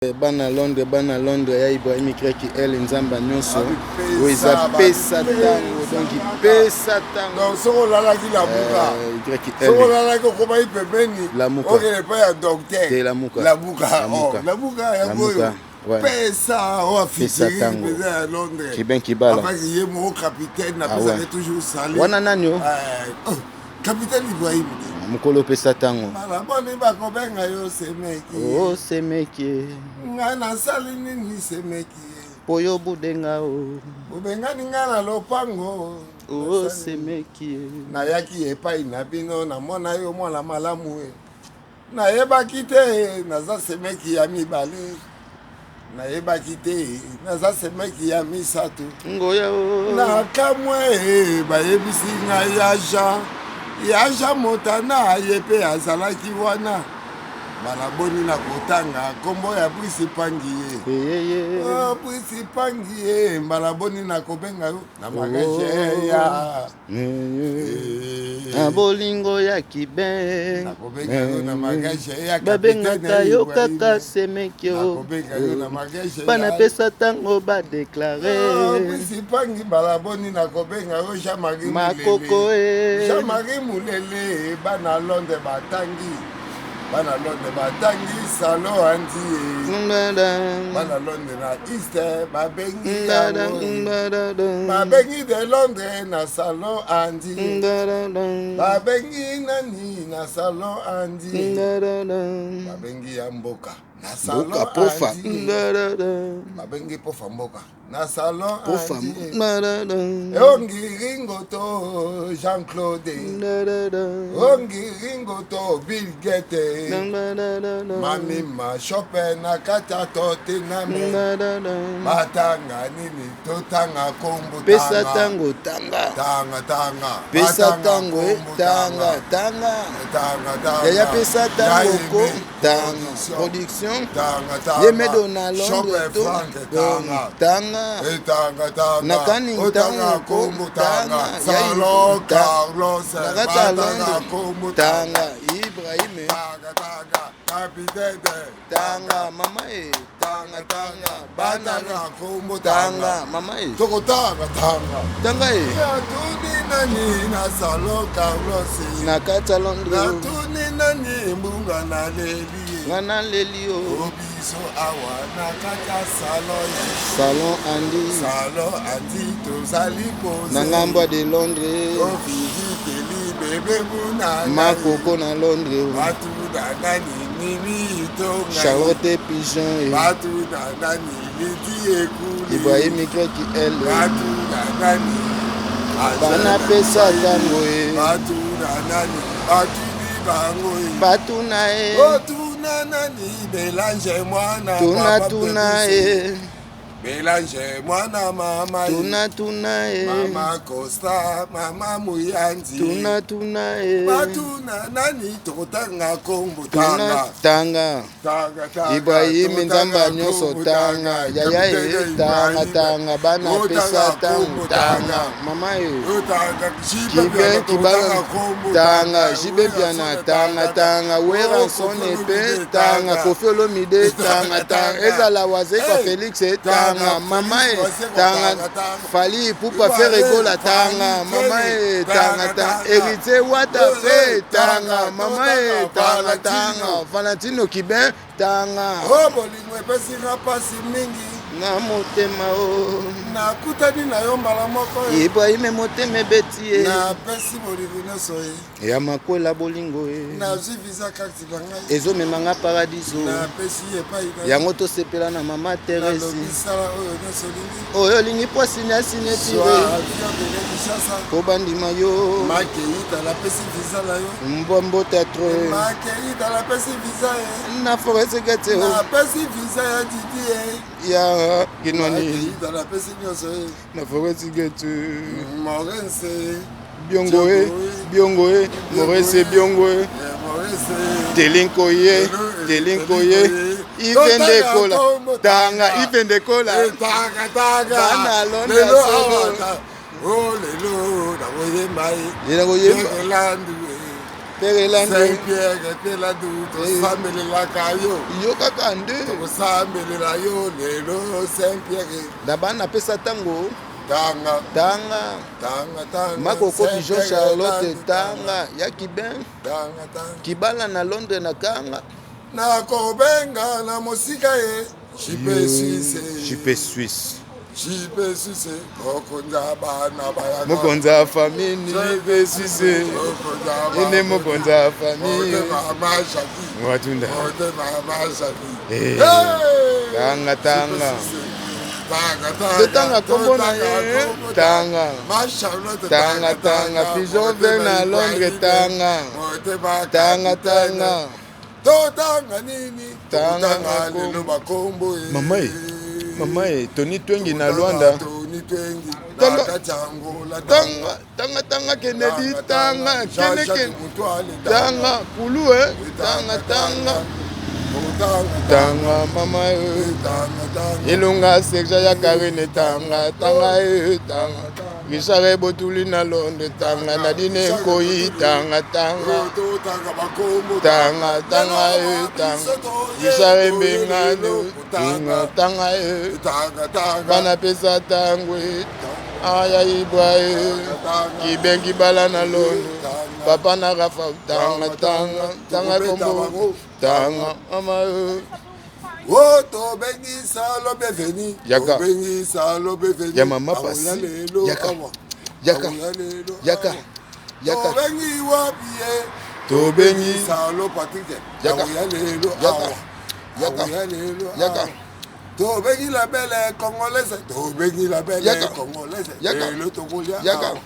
Bana Londres, bana Londres ya Ibrahim YL Nzamba nyonso oyo eza pesa tango, donc pesa tango. Donc soki olalaki lamuka, euh, soki olalaki okomaki pembeni, okende epai ya docteur. Te lamuka. Lamuka, oh, lamuka yango oyo. Pesa oyo afitiri mpenza ya Londres. Kibin Kibala. Afaki ye moko capitaine napesaka toujours salut. Wana nani o? Euh, oh. Capitaine Ibrahim. Mokolo pesa tango. Mbala boni bakobenga yo semeki. Oh semeki. Nga nasali nini semeki. Po yo budenga o. Obengani nga na lopango. Oh semeki. Nayaki epai na bino namona yo mwana malamu e. Nayebaki te naza semeki ya mibale. Nayebaki te naza semeki ya misato. Ngoya o. Nakamwe eh, bayebisi ngai ya Jean ya Jean Motana ye mpe azalaki wana. Mbala boni na kotanga nkombo ya Brice Pangi ye. Eyeye. Oh, Brice Pangi ye mbala boni na kobenga yo na magasin ya. Na bolingo ya kiben babengaka yo kaka semekio bana pesa ntango badeklare sipangi mbala boni nakobenga yo Jean-Marie Makoko e Jean-Marie Mulele bana Londres batangi bana Londres batangi salo andi ye bana Londres na East babengi yango babengi de Londres na salon andi babengi nani na salon andi babengi ya mboka na salon andi babengi pofa mboka na salon ongiringoto Jean-Claude ongiringoto Bill Gates mami ma Chopin na kati ya Tottenham batanga nini totanga kombo pesa tango tanga tanga tanga pesa tango e tanga tanga tanga tanga yaya pesa tango ko tanga production tanga tanga ye medo na Londres to tanga tanga tanga tanga na kani tanga kombo tanga Salon Carlos na kati ya Londres tanga Ibrahim tanga tanga capitaine tanga mama e tanga tanga bana na kombo tanga mama e tokotanga tanga tanga e natuni nani na Salon Carlos na kati ya Londres natuni nani mbunga naleli nga naleli yo biso awa na kati ya salon salon andi salon andi tozali pose na ngambo ya de Londres ovisiteli bebe muna makoko na Londres batu na nani mimi tonga Charlotte Pigeon batu na nani lidi ekuli Ibrahim YL batu na nani bana pesa tango e batu na nani batuni bango e batu na ye otuna nani Belange mwana tuna tuna ye Belange mwana mama tuna tuna ye mama Costa mama Muyanzi tuna tuna ye batuna nani tokotanga kombo tanga tanga tanga tanga Ibrahim Nzamba nyonso tanga yaya ye tanga tanga bana pesa tango tanga mama ye Kibe Kibala tanga Jibe Mpiana tanga tanga Werrason epe tanga Koffi Olomide tanga tanga ezala Wazekwa Félix tanga mama ye tanga Fally Ipupa Ferre Gola tanga mama ye tanga tanga Héritier Wata fe tanga mama ye tanga tanga Valentino Kibin tanga o bolingo epesi nga mpasi mingi na motema o nakutani na yo mbala moko Ibrahim motema ebeti ye napesi bolingo nyonso ye ya makwela bolingo ye nazwi visa carte na ngai ezomema nga paradiso napesi epai na yango tosepela na mama Therese nalobi sala oyo nyonso olingi oyo olingi po asinya signature zwa avion kende Kinshasa po bandima yo makeita napesi visa na yo mbwa mbota tro makeita napesi visa ye na forest gate napesi visa ya Didi ye ya kinwani makeita napesi nyonso ye na forest gate Morense biongo e biongo e Morense biongo e telinko ye telinko ye ivendekola tanga ivendekola Bana Londres solo. O lelo nakoyemba ye ye nakoyemba landu. Pere Lando. Saint Pierre Peladu tosambelelaka yo. Yo kaka nde. Tokosambelela yo lelo Saint Pierre. Na bana pesa tango. Tanga. Tanga. Tanga tanga. Makoko Pigeon Charlotte tanga. Ya Kibin. Tanga tanga. Kibala na Londres na kanga. Nakobenga na mosika ye. JP Suisse. JP Suisse. JP Suisse. Mokonzi ya bana bayaka. Mokonzi ya famille JP Suisse. Ine mokonzi ya famille. Mama Jackie. Watunda. Mama Jackie. Eh. Tanga tanga. Totanga kombo na ye. Tanga. Tanga tanga. Pigeon vert na Londres tanga. Tanga tanga. Totanga nini? Tanga lelo bakombo. Mama ye. Mama ye Tony Twengi na Luanda. Tony Twengi. Tanga. Tanga tanga tanga Kennedy tanga kene kene tanga kulu eh tanga tanga tanga mama eh Ilunga Serge ya Karine tanga tanga eh tanga Richard Ebotuli na Londres tanga Nadine Nkoyi tanga tanga tanga tanga eh tanga Richard Embengano tanga tanga eh bana pesa tangwe aya ibwa eh kibengi bala na Londres papa na Rafa tanga tanga tanga kombo tanga mama eh Oh, tobengi salo bienvenu. Yaka. Tobengi salo bienvenu. Ya mama pasi. Yaka. Yaka. Yaka. Yaka. Tobengi wapi ye. Tobengi salo Patrick. Yaka. Akoya lelo Yaka. awa. Yaka. Akoya lelo Yaka. awa. Tobengi la belle congolaise. Tobengi la belle Yaka. congolaise. Yaka. Lelo tokolia Yaka. awa.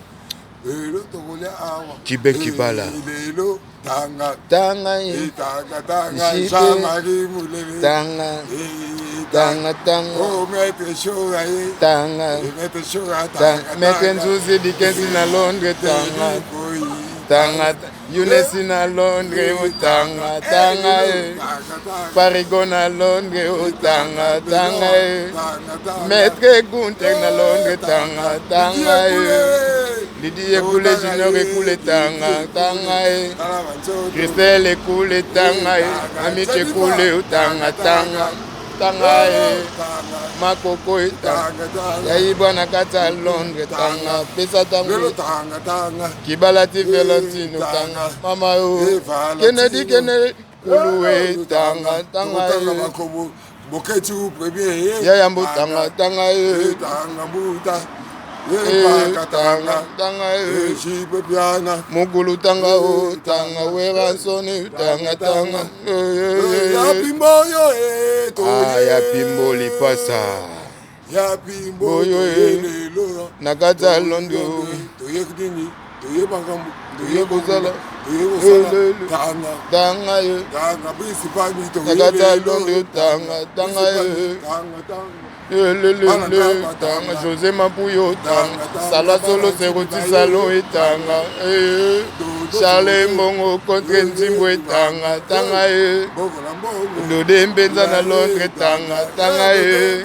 Lelo tokolia awa. Kibe kibala. Lelo tanga. Tanga ye. Tanga tanga. Jipe. Jean-Marie Moulele. Tanga. Tanga tanga. Oh, maître Chora ye. Tanga. Maître Chora Tanga. Maître Nzuzi Dikensi na Londres tanga. Tanga. Yunesi na Londres oh, tanga tanga eh. Parigo na Londres oh, tanga tanga eh. Maître Gunther na Londres tanga tanga eh. Lydie Ekule Junior Ekule tanga tanga eh. Christelle Ekule tanga eh. Amiche Ekule oh, tanga tanga tanga eh. Makoko eh, tanga yayibwa na kati ya Londres tanga pesa tango kibala ti Valentino tanga mama o Kennedy Kennedy kuluwe tanga tanga eh. Boketshu premier ya yambo tanga tanga eh. tanga mbuta Eh, tanga tanga tanga eh. jipe piana mugulu tanga o tanga weransoni tanga tanga eh, ya eh. pimboyo eh, Ah, ya pimbo lipasa ya pimbo Boyo, toye eh. lelo na kati ya Londres toye nini toye makambo Toye kozala. toye kosala Lelo. tanga tanga eh. tanga bisi pami na toye kati ya lelo Londres tanga tanga eh. tanga tanga Elelele, tanga José Mapuyo tanga Sala solo seroti salo etanga eh. Charles Mbongo contre Nzimbo etanga tanga eh. mbongo na mbongo Dode Mbenza na Londres tanga tanga eh.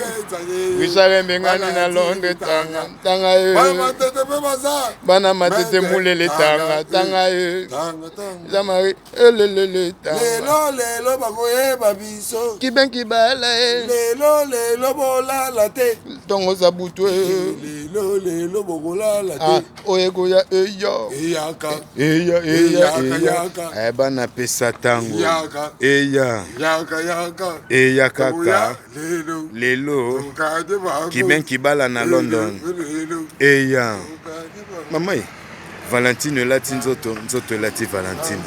Richard Mbengani na Londres tanga tanga bana eh. matete mpe baza Bana Matete Mulele tanga tanga eh. tanga tanga Jean-Marie elelele tanga lelo lelo bakoyeba biso Kiben kibala eh. lelo lelo bolala te Tongo za butu eh. lelo lelo bokolala Ah, te oyo ekoya eya eyaka eya eya Eyaka, eya yaka. Eh, bana pesa ntango yaka eya yaka yaka eya kaka Tokoya lelo lelo tokade bango kiben kibala na London lelo eya tokade bango mama ye Valentine elati nzoto nzoto elati Valentine.